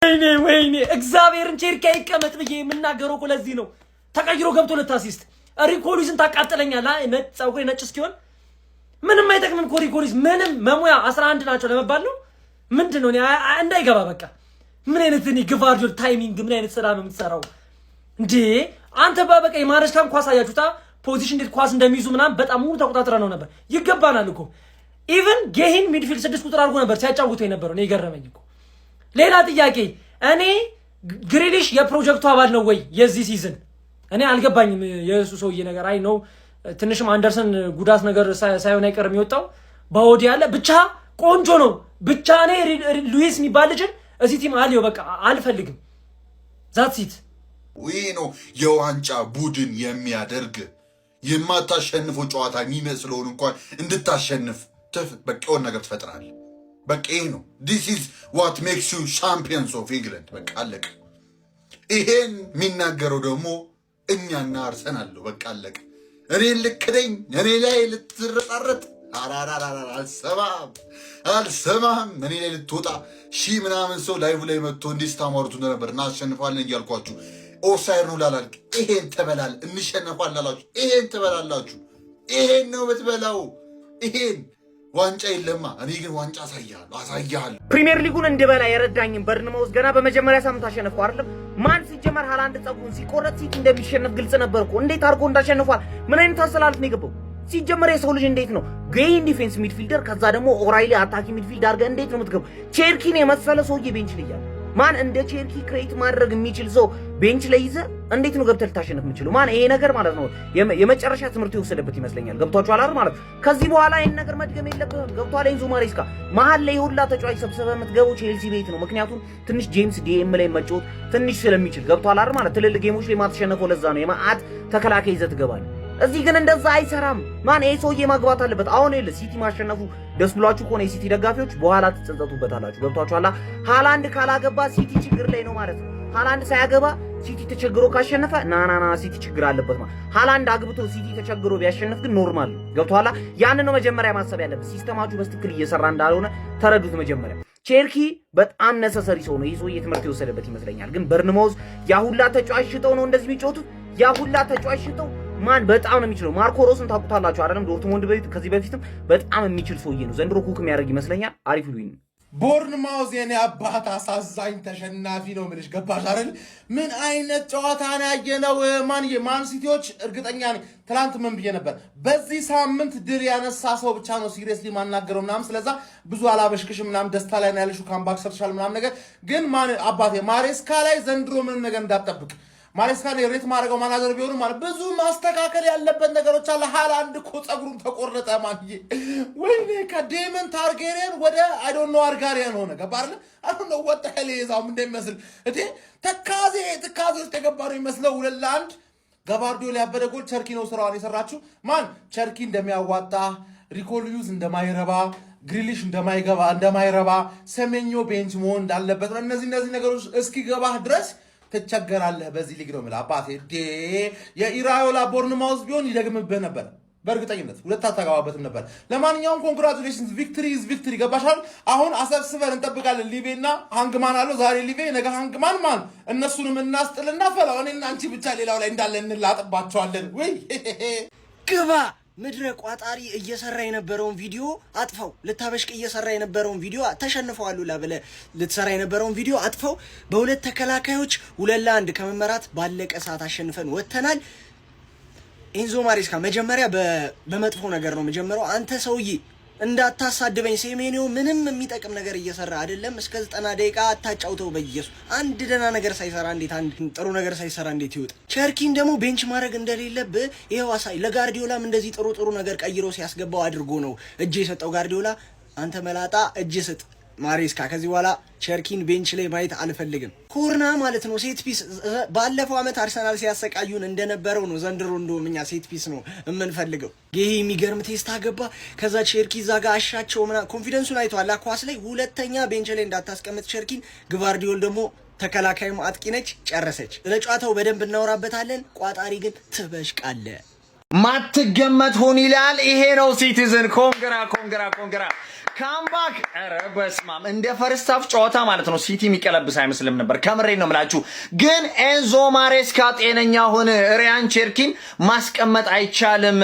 ወይኔ ወይኔ፣ እግዚአብሔርን ቼርኪ አይቀመጥ ብዬ የምናገረው እኮ ለዚህ ነው። ተቀይሮ ገብቶ ሁለት assist። ሪኮ ሉዊስን ታቃጥለኛለህ። ነጭ ፀጉሬ ነጭ እስኪሆን ምንም አይጠቅምም እኮ ሪኮ ሉዊስ፣ ምንም መሙያ 11 ናቸው ለመባል ነው። ምንድን ነው እንዳይገባ በቃ። ምን አይነት እኔ ግቫርዲዮል timing፣ ምን አይነት ስራ ነው የምትሰራው እንዴ አንተ? በቃ የማረስካን ኳስ አያችሁታ? Position እንዴት ኳስ እንደሚይዙ ምናምን በጣም ሙሉ ተቆጣጥረ ነው ነበር። ይገባናል እኮ፣ even ጌሂን midfield 6 ቁጥር አድርጎ ነበር ሲያጫውተው የነበረው። እኔ የገረመኝ እኮ ሌላ ጥያቄ፣ እኔ ግሪሊሽ የፕሮጀክቱ አባል ነው ወይ የዚህ season? እኔ አልገባኝም የእሱ ሰውዬ ነገር። I know ትንሽም አንደርሰን ጉዳት ነገር ሳይሆን አይቀርም የወጣው፣ በወዲ ያለ ብቻ ቆንጆ ነው። ብቻ እኔ ሉዊስ የሚባል ልጅን እዚህ team አልየው፣ በቃ አልፈልግም። That's it። ይህ ነው የዋንጫ ቡድን የሚያደርግ። የማታሸንፈው ጨዋታ የሚመስለውን እንኳን እንድታሸንፍ በቃ የሆነ ነገር ትፈጥራለህ። በቃ ይህ ነው። This is what makes you champions of England። በቃ አለቀ። ይሄን የሚናገረው ደግሞ እኛና አርሰናል ነው። በቃ አለቀ። እኔ ልክደኝ፣ እኔ ላይ ልትረጣረጥ፣ አልሰማም፣ አልሰማም። እኔ ላይ ልትወጣ ሺህ ምናምን ሰው live ላይ መጥቶ እንዲህ ስታሟርቱ እንደነበር እናሸንፋለን እያልኳችሁ ኦፍሳይድ ነው ላላልክ ይሄን ትበላል። እንሸነፋለን አላችሁ፣ ይሄን ትበላላችሁ። ይሄን ነው የምትበላው። ይሄን ዋንጫ የለማ። እኔ ግን ዋንጫ አሳያለሁ፣ አሳያለሁ። ፕሪሚየር ሊጉን እንድበላ የረዳኝም በርንማውዝ ገና በመጀመሪያ ሳምንት አሸነፍኩ አይደለም። ማን ሲጀመር ሃላንድ ጸጉሩን ሲቆረጥ ሲቲ እንደሚሸነፍ ግልጽ ነበር እኮ። እንዴት አድርጎ እንዳሸንፏል? ምን አይነት አሰላለፍ ነው የገባው? ሲጀመር የሰው ልጅ እንዴት ነው ጌይን defense midfielder ከዛ ደግሞ ኦራይሊ attacking midfield አድርገህ እንዴት ነው የምትገባው? ቼርኪን የመሰለ ሰውዬ bench ላይ ያለ፣ ማን እንደ ቼርኪ create ማድረግ የሚችል ሰው bench ላይ ይዘህ እንዴት ነው ገብተህ ልታሸንፍ የምችለው? ማን ይሄ ነገር ማለት ነው የመጨረሻ ትምህርት የወሰደበት ይመስለኛል። ገብቷችኋል አይደል? ማለት ከዚህ በኋላ ይሄን ነገር መድገም የለብህም። ገብቷል? ኤንዞ ማሬስካ መሀል ላይ ሁላ ተጫዋች ሰብስበህ የምትገባው ቼልሲ ቤት ነው። ምክንያቱም ትንሽ ጄምስ DM ላይ መጫወት ትንሽ ስለሚችል፣ ገብቷል አይደል? ማለት ትልልቅ game ኦች ላይ ማትሸነፈው ለዛ ነው። የመዓት ተከላካይ ይዘህ ትገባለህ። እዚህ ግን እንደዛ አይሰራም። ማን ይሄ ሰውዬ ማግባት አለበት። አሁን ይኸውልህ፣ ሲቲ ማሸነፉ ደስ ብሏችሁ ከሆነ የሲቲ ደጋፊዎች በኋላ ትጸጸቱበታላችሁ። ገብቷችኋል? ሃላንድ ካላገባ ሲቲ ችግር ላይ ነው ማለት ነው። ሃላንድ ሳያገባ ሲቲ ተቸግሮ ካሸነፈ ና ና ና፣ ሲቲ ችግር አለበት ማለት። ሃላንድ አግብቶ ሲቲ ተቸግሮ ቢያሸንፍ ግን normal ነው። ገብቶሃል? ያንን ነው መጀመሪያ ማሰብ ያለበት። System ኣችሁ በትክክል እየሰራ እንዳልሆነ ተረዱት መጀመሪያ። ቼርኪ በጣም necessary ሰው ነው። ይህ ሰውዬ ትምህርት የወሰደበት ይመስለኛል። ግን በርንማውዝ ያ ሁላ ተጫዋች ሽጠው ነው እንደዚህ የሚጫወቱት። ያ ሁላ ተጫዋች ሽጠው፣ ማን በጣም ነው የሚችለው። ማርኮ ሮስን ታውቁታላችሁ አይደለም? ዶርትሞንድ በፊት ከዚህ በፊትም በጣም የሚችል ሰውዬ ነው። ዘንድሮ cook የሚያደርግ ይመስለኛል። አሪፍ win። ቦርንማውዝ የኔ አባት አሳዛኝ ተሸናፊ ነው የምልሽ። ገባሽ አይደል? ምን አይነት ጨዋታ ነው ያየነው? ማንዬ ማን ሲቲዎች እርግጠኛ ነኝ። ትላንት ምን ብዬ ነበር? በዚህ ሳምንት ድል ያነሳ ሰው ብቻ ነው seriously ማናገረው ምናምን። ስለዛ ብዙ አላበሽክሽም ምናምን፣ ደስታ ላይ ነው ያለሽው፣ comeback ሰርተሻል ምናምን ነገር። ግን ማን አባቴ ማሬስካ ላይ ዘንድሮ ምንም ነገር እንዳትጠብቅ። ማሬስካ rate ማድረገው ማናጀር ቢሆኑ ማለት ብዙ ማስተካከል ያለበት ነገሮች አለ። ሃላንድ እኮ ፀጉሩን ተቆረጠ። ማንዬ ወይኔ፣ ከዴመን ታርጌሪየን ወደ I don't know አርጋሪያን ሆነ። ገባ አይደለ? I don't know what the hell ይዛው እንደሚመስል እዴ፣ ተካዜ ትካዜ ውስጥ የገባ ነው የሚመስለው። 2-1 ገባርዲዮል ያበደ ጎል፣ ቸርኪ ነው ስራዋን የሰራችው። ማን ቸርኪ እንደሚያዋጣ፣ ሪኮ ሉዊዝ እንደማይረባ፣ ግሪሊሽ እንደማይገባ እንደማይረባ፣ ሰሜኞ bench መሆን እንዳለበት ነው። እነዚህ እነዚህ ነገሮች እስኪገባህ ድረስ ትቸገራለህ። በዚህ ሊግ ነው የምልህ አባቴ። ዴ የኢራዮላ ቦርንማውዝ ቢሆን ይደግምብህ ነበር በእርግጠኝነት፣ ሁለት አታገባበትም ነበር። ለማንኛውም congratulations፣ victory is victory። ገባሻል? አሁን አሰብስበን እንጠብቃለን። ሊቬና ሃንግማን አለው ዛሬ ሊቬ፣ ነገ ሃንግማን። ማን እነሱንም እናስጥልና ፈላው እኔና አንቺ ብቻ ሌላው ላይ እንዳለ እንላጥባቸዋለን። ወይ ግባ ምድረ ቋጣሪ፣ እየሰራ የነበረውን ቪዲዮ አጥፈው። ልታበሽቅ እየሰራ የነበረውን ቪዲዮ፣ ተሸንፈዋል ላ ብለህ ልትሰራ የነበረውን ቪዲዮ አጥፈው። በሁለት ተከላካዮች 2-1 ከመመራት ባለቀ ሰዓት አሸንፈን ወጥተናል። ኤንዞ ማሬስካ፣ መጀመሪያ በመጥፎ ነገር ነው መጀመሪያው። አንተ ሰውዬ እንዳታሳድበኝ፣ ሴሜኒዮ ምንም የሚጠቅም ነገር እየሰራ አይደለም። እስከ 90 ደቂቃ አታጫውተው። በኢየሱስ፣ አንድ ደህና ነገር ሳይሰራ እንዴት፣ አንድ ጥሩ ነገር ሳይሰራ እንዴት ይወጣ? ቸርኪን ደግሞ bench ማድረግ እንደሌለብህ ይኸው አሳይ። ለጋርዲዮላም እንደዚህ ጥሩ ጥሩ ነገር ቀይሮ ሲያስገባው አድርጎ ነው እጅ የሰጠው ጋርዲዮላ። አንተ መላጣ እጅ ስጥ ማሬስካ። ከዚህ በኋላ ቸርኪን bench ላይ ማየት አልፈልግም። ኮርና ማለት ነው set piece። ባለፈው ዓመት አርሰናል ሲያሰቃዩን እንደነበረው ነው። ዘንድሮ እንደውም እኛ set piece ነው የምንፈልገው። ይሄ የሚገርም ቴስታ ገባ። ከዛ ቸርኪ እዛ ጋር አሻቸው ምና confidence ኡን አይተዋል ኳስ ላይ። ሁለተኛ bench ላይ እንዳታስቀምጥ ቸርኪን። ግቫርዲዮል ደግሞ ተከላካይም አጥቂ ነች፣ ጨረሰች። ስለ ጨዋታው በደንብ እናወራበታለን። ቋጣሪ ግን ትበሽቃለ። ማትገመት ሁን ይላል። ይሄ ነው ሲቲዝን። Congra, congra, congra, comeback። ኧረ በስማም፣ እንደ first half ጨዋታ ማለት ነው። ሲቲ የሚቀለብስ አይመስልም ነበር። ከምሬ ነው የምላችሁ። ግን ኤንዞ ማሬስካ ጤነኛ ሁን። ሪያን ቼርኪን ማስቀመጥ አይቻልም።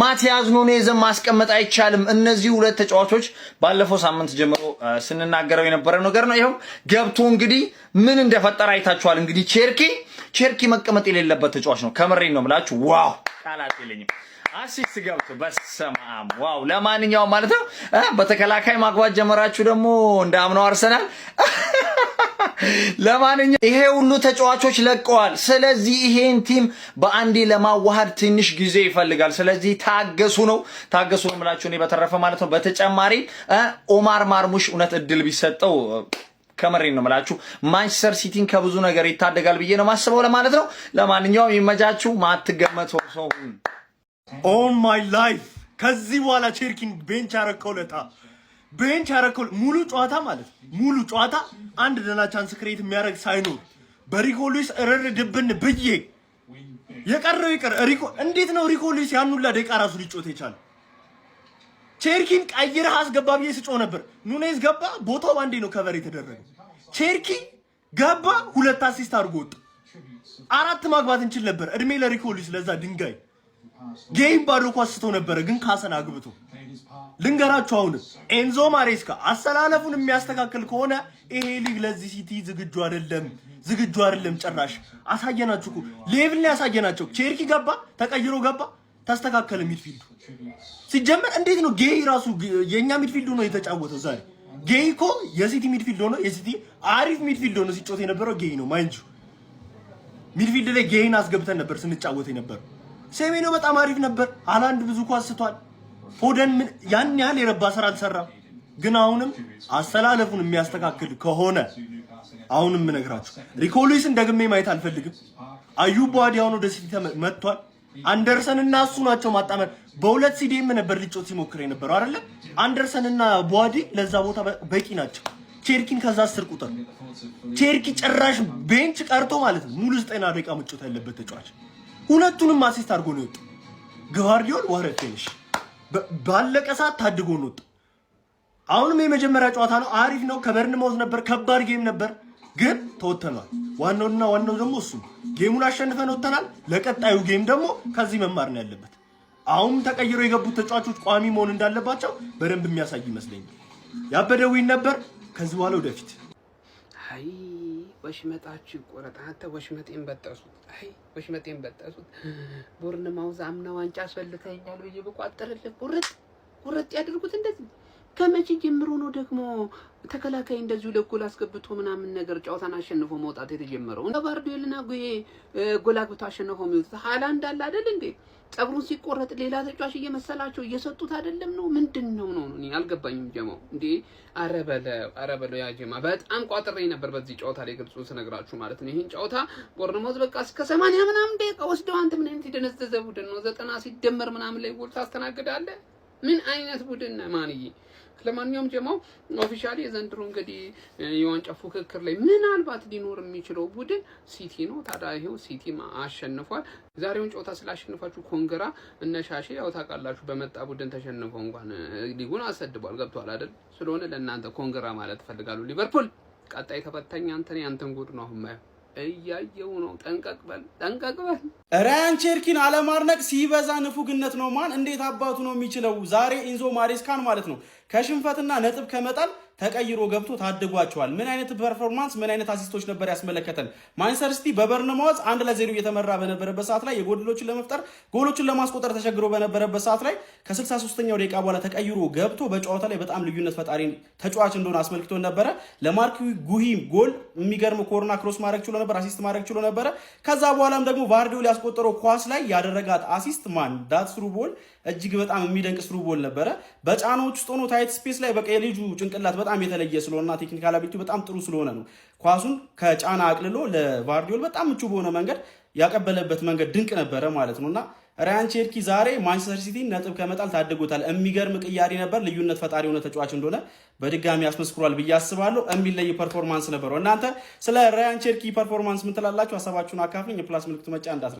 ማቲያዝ ኑኔዝን ማስቀመጥ አይቻልም። እነዚህ ሁለት ተጫዋቾች ባለፈው ሳምንት ጀምሮ ስንናገረው የነበረ ነገር ነው። ይኸው ገብቶ እንግዲህ ምን እንደፈጠረ አይታችኋል። እንግዲህ ቼርኪ መቀመጥ የሌለበት ተጫዋች ነው። ከምሬ ነው የምላችሁ። Wow፣ ቃላት የለኝም። Assist ገብቶ በሰማም wow። ለማንኛውም ማለት ነው በተከላካይ ማግባት ጀመራችሁ ደግሞ እንደ አምናው አርሰናል። ለማንኛውም ይሄ ሁሉ ተጫዋቾች ለቀዋል። ስለዚህ ይሄን team በአንዴ ለማዋሃድ ትንሽ ጊዜ ይፈልጋል። ስለዚህ ታገሱ ነው፣ ታገሱ ነው የምላችሁ እኔ በተረፈ ማለት ነው። በተጨማሪ ኦማር ማርሙሽ እውነት እድል ቢሰጠው፣ ከምሬ ነው የምላችሁ፣ ማንቸስተር ሲቲን ከብዙ ነገር ይታደጋል ብዬ ነው ማስበው ለማለት ነው። ለማንኛውም ይመቻችሁ። ማትገመት ሰው On my life፣ ከዚህ በኋላ ቼርኪን bench ያረከው ለታ፣ bench ያረከው ሙሉ ጨዋታ ማለት ሙሉ ጨዋታ አንድ ደህና chance create የሚያደርግ ሳይኖር በሪኮ ሉዊስ እርር ድብን ብዬ የቀረው ይቀር። ሪኮ እንዴት ነው ሪኮ ሉዊስ ያን ሁላ ደቂቃ ራሱ ሊጮት የቻለ? ቼርኪን ቀይረህ አስገባ ብዬ ስጮህ ነበር። ኑኔዝ ገባ፣ ቦታው ባንዴ ነው cover የተደረገው። ቼርኪ ገባ፣ ሁለት assist አድርጎ ወጣ። አራት ማግባት እንችል ነበር። እድሜ ለሪኮ ሉዊስ፣ ለዛ ድንጋይ። ጌይም ባዶ ኳስ ስቶ ነበረ፣ ግን ካሰን አግብቶ። ልንገራችሁ፣ አሁን ኤንዞ ማሬስካ አሰላለፉን የሚያስተካክል ከሆነ ይሄ ሊግ ለዚህ ሲቲ ዝግጁ አይደለም፣ ዝግጁ አይደለም ጭራሽ። አሳየናችሁ እኮ፣ level ነው ያሳየናቸው። ቼርኪ ገባ፣ ተቀይሮ ገባ፣ ተስተካከለ midfield ኡ። ሲጀመር እንዴት ነው ጌይ ራሱ የኛ midfield ሆኖ የተጫወተው ዛሬ? ጌይ እኮ የሲቲ midfield ሆኖ፣ የሲቲ አሪፍ midfield ሆኖ ሲጫወት የነበረው ጌይ ነው። Mind you፣ midfield ላይ ጌይን አስገብተን ነበር ስንጫወት የነበረው። ሴሜኖ በጣም አሪፍ ነበር። ሃላንድ ብዙ ኳስ ስቷል። ፎደን ምን ያን ያህል የረባ ስራ አልሰራም። ግን አሁንም አሰላለፉን የሚያስተካክል ከሆነ፣ አሁንም የምነግራችሁ ሪኮ ሉዊስን ደግሜ ማየት አልፈልግም። አዩብ ቦአዲ አሁን ወደ ሲቲ መጥቷል። አንደርሰን እና እሱ ናቸው ማጣመር። በሁለት CDM ነበር ሊጮት ሲሞክር የነበረው አይደለ? አንደርሰን እና ቦአዲ ለዛ ቦታ በቂ ናቸው። ቼርኪን ከዛ 10 ቁጥር፣ ቼርኪ ጭራሽ bench ቀርቶ ማለት ነው ሙሉ 90 ደቂቃ መጫወት ያለበት ተጫዋች ሁለቱንም assist አድርጎ ነው የወጣው። ግቫርዲዮል what a finish፣ ባለቀ ሰዓት ታድጎ ነው የወጣው። አሁንም የመጀመሪያ ጨዋታ ነው፣ አሪፍ ነው። ከበርንማውዝ ነበር፣ ከባድ game ነበር፣ ግን ተወጥተናል። ዋናውና ዋናው ደግሞ እሱ ነው። Game ኡን አሸንፈን ወጥተናል። ለቀጣዩ game ደግሞ ከዚህ መማር ነው ያለበት። አሁን ተቀይረው የገቡት ተጫዋቾች ቋሚ መሆን እንዳለባቸው በደንብ የሚያሳይ ይመስለኛል። ያበደ win ነበር። ከዚህ በኋላ ወደፊት። አይ ወሽመጣችሁ ይቆረጥ። አንተ ወሽመጤን በጠሱት። አይ ወሽመጤን በጠሱት። ቦርንማውዝ አምና ዋንጫ አስበልተኸኛል ብዬ ብቋጥርልህ ቁርጥ ቁርጥ ያድርጉት። እንደዚህ ከመቼ ጀምሮ ነው ደግሞ ተከላካይ እንደዚሁ ለጎል አስገብቶ ምናምን ነገር ጨዋታን አሸንፎ መውጣት የተጀመረው? ቫርዲዮልና ጉሄ ጎል አግብቶ አሸንፎ የሚወጡት ሃላንድ አለ አይደል እንዴ? ጸጉሩን ሲቆረጥ ሌላ ተጫዋች እየመሰላቸው እየሰጡት አይደለም ነው ምንድን ነው ነው? እኔ አልገባኝም። ጀማው እንዴ፣ ኧረ በለው፣ ኧረ በለው። ያ ጀማ በጣም ቋጥሬ ነበር በዚህ ጨዋታ ላይ፣ ግልጹን ስነግራችሁ ማለት ነው። ይህን ጨዋታ ቦርንማውዝ በቃ እስከ 80 ምናምን ደቂቃ ወስደው፣ አንተ ምን አይነት የደነዘዘ ቡድን ነው? 90 ሲደመር ምናምን ላይ ጎል ታስተናግዳለህ? ምን አይነት ቡድን ነህ ማንዬ? ለማንኛውም ጀማው officially የዘንድሮ እንግዲህ የዋንጫ ፉክክር ላይ ምናልባት ሊኖር የሚችለው ቡድን ሲቲ ነው። ታዲያ ይሄው ሲቲ አሸንፏል። ዛሬውን ጨዋታ ስላሸንፋችሁ congra። እነ ሻሼ ያው ታውቃላችሁ፣ በመጣ ቡድን ተሸንፈው እንኳን ሊጉን አሰድቧል። ገብቷል አይደል? ስለሆነ ለእናንተ congra ማለት እፈልጋለሁ። ሊቨርፑል ቀጣይ ተፈታኝ አንተ፣ ያንተን ጉድ ነው አሁን ማየው፣ እያየው ነው። ጠንቀቅ በል፣ ጠንቀቅ በል። ራያን ቼርኪን አለማድነቅ ሲበዛ ንፉግነት ነው። ማን እንዴት አባቱ ነው የሚችለው? ዛሬ ኢንዞ ማሬስካን ማለት ነው ከሽንፈትና ነጥብ ከመጣል ተቀይሮ ገብቶ ታድጓቸዋል። ምን አይነት performance፣ ምን አይነት assist ኦች ነበር ያስመለከተን? ማንቸስተር ሲቲ በበርንማውዝ 1-0 እየተመራ በነበረበት ሰዓት ላይ የጎል ዕድሎችን ለመፍጠር፣ ጎሎችን ለማስቆጠር ተቸግሮ በነበረበት ሰዓት ላይ ከ63ኛው ደቂቃ በኋላ ተቀይሮ ገብቶ በጨዋታ ላይ በጣም ልዩነት ፈጣሪ ተጫዋች እንደሆነ አስመልክቶ ነበረ። ለማርክ ጉሂ ጎል የሚገርም corner cross ማድረግ ችሎ ነበር፣ assist ማድረግ ችሎ ነበረ። ከዛ በኋላም ደግሞ ቫርዲዮል ያስቆጠረው ኳስ ላይ ያደረጋት assist፣ man, that through ball እጅግ በጣም የሚደንቅ through ball ነበረ። በጫናዎች ውስጥ ሆኖ tight space ላይ በቃ የልጁ ጭንቅላት በጣም የተለየ ስለሆነና technical ability በጣም ጥሩ ስለሆነ ነው ኳሱን ከጫና አቅልሎ ለቫርዲዮል በጣም ምቹ በሆነ መንገድ ያቀበለበት መንገድ ድንቅ ነበረ ማለት ነው። እና ራያን ቼርኪ ዛሬ ማንቸስተር ሲቲ ነጥብ ከመጣል ታድጎታል። የሚገርም ቅያሪ ነበር። ልዩነት ፈጣሪ የሆነ ተጫዋች እንደሆነ በድጋሚ አስመስክሯል ብዬ አስባለሁ። የሚለይ performance ነበረው። እናንተ ስለ ራያን ቼርኪ performance ምን ትላላችሁ? ሀሳባችሁን አካፍሉኝ። የ plus ምልክቱ መጫን እንዳትረሱ።